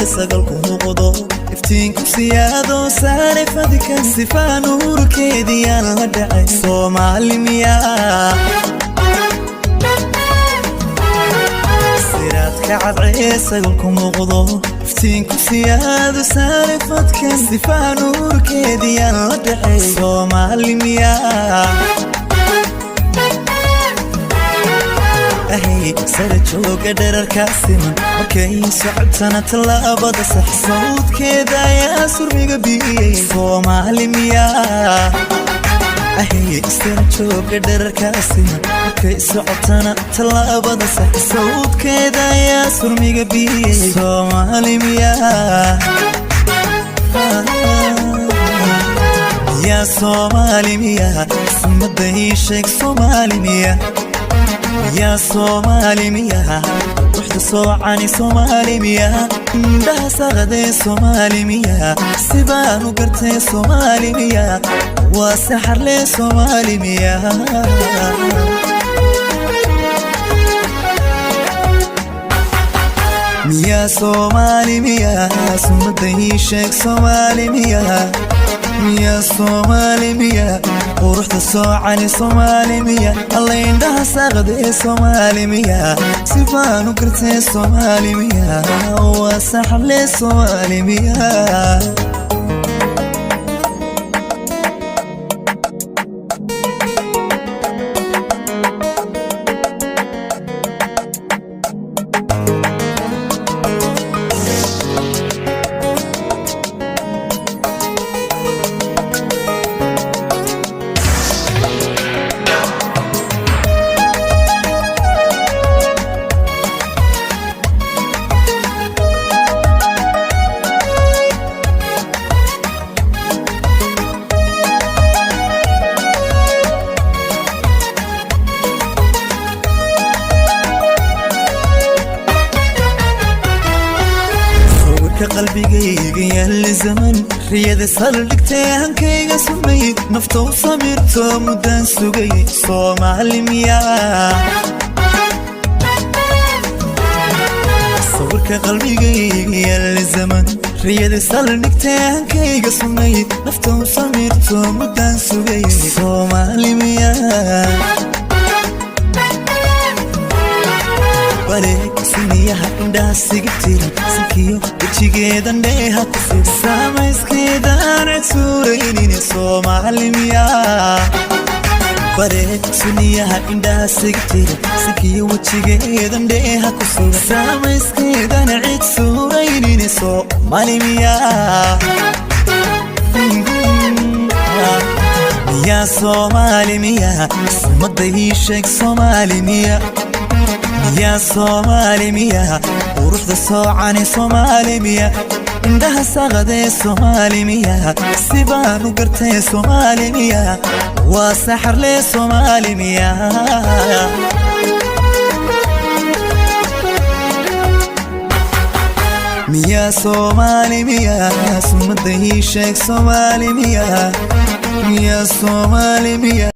Sagalku muuqdo, iftiinku siyaado, saare fadka sifaa nuurkeediyaan la dhacay. Soomaali miyaa? Siraadka cadcee sagalku muuqdo, iftiinku siyaado, saare fadka sifaa nuurkeediyaan la dhacay. Soomaali miyaa? Ahay, sara jooga dherarkaa siman, markay socotana tallaabada sax, sawdkeeda ayaa surmiga biyey. Soomaali miyaa? Ahay, sara jooga dherarkaa siman, markay socotana tallaabada sax, sawdkeeda ayaa surmiga biyey. Soomaali miyaa? Yaa Soomaali miyaa? Sumada ii sheeg, Soomaali miyaa? Yaa Soomaali miyaa? Ruuxda soocani Soomaali miyaa? Indhaha saqadee Soomaali miyaa? Sibaan u gartee Soomaali miyaa? Waa saxarlee Soomaali miyaa? Miyaa Soomaali miyaa? Sumada ii sheeg, Soomaali miyaa? Miyaa Soomaali miyaa? Quruxda soocani Soomaali miyaa? Alla, indhaha saaqadee Soomaali miyaa? Sifaan u gartee Soomaali miyaa? Waa saxarlee Soomaali miyaa? Sawirka qalbigayga yaalla zaman, riyada saldhigtay, hankayga sumay, nafta u samirto muddaan sugay. Soomaali miyaa? Sawirka qalbigayga yaalla zaman, riyada saldhigtay, hankayga sumay, nafta u samirto muddaan sugay. Soomaali miyaa? Bale suniyaha, indhaha sigibtiran, sankiyo wejigeedan dheeha ku sug, saamayskeedaan cid suuraynin. Soomaali miyaa? Bare suniyaha, indhaha sigibtiran, sankiyo wejigeedan dheeha ku sugan, saamayskeedan cid suuraynin. Soomaali miyaa? Miyaa Soomaali miyaa? Sumada ii sheeg, Soomaali miyaa? Miyaa Soomaali miyaa? Quruxda soocani Soomaali miyaa? Indhaha saqadee Soomaali miyaa? Sibaan u gartee Soomaali miyaa? Waa saxarlee Soomaali miyaa? Miyaa Soomaali miyaa? Sumada ii sheeg, Soomaali miyaa? Miyaa Soomaali miyaa?